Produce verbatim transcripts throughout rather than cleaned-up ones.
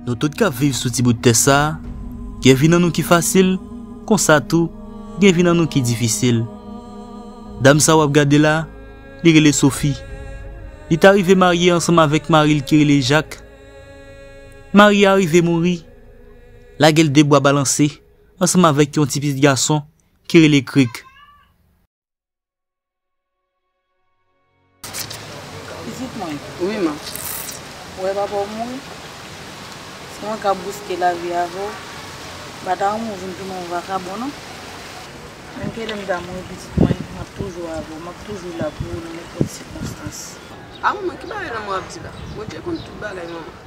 Nou tout k ap viv sou ti bout tè sa a, gen vi nan nou ki fasil, konsa tou, gen vi nan nou ki difisil. Dam sa w ap gade la, li rele Sophie. Li ta rive marye ansanm avèk mari l ki rele Jak. Mari a rive mouri, lage l de bwa balanse, ansanm avèk yon ti pitit gason ki rele Krik. Pitit mwen. Wi, man. Ou wè papa w mouri? Se mwen k ap bouske lavi avè w. M pa ta renmen w vin tounen yon vakabon, non. Menm ke lè m ta mouri, pitit mwen, m ap toujou avè w. M ap toujou la pou ou nan nenpòt sikonstans. A, manman, ki bagay lanmò w ap di la? Bondye konn tout bagay, manman.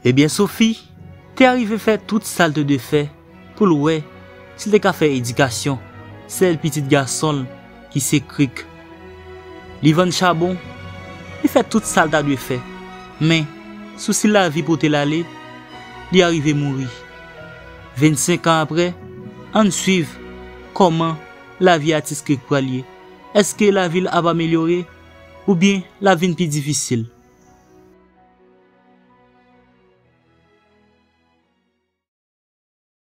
Ebyen, Sophie te arive fè tout sa l te dwe fè pou l wè si l te ka fè edikasyon sèl pitit gason l ki se Krik. Li vann chabon, li fè tout sa l ta dwe fè. Men, sousi lavi pote l ale, li arive mouri. Vennsenk an apre, ann swiv kòman lavi atis Krik pral ye. Èske lavi l ap amelyore oubyen l ap vin pi difisil?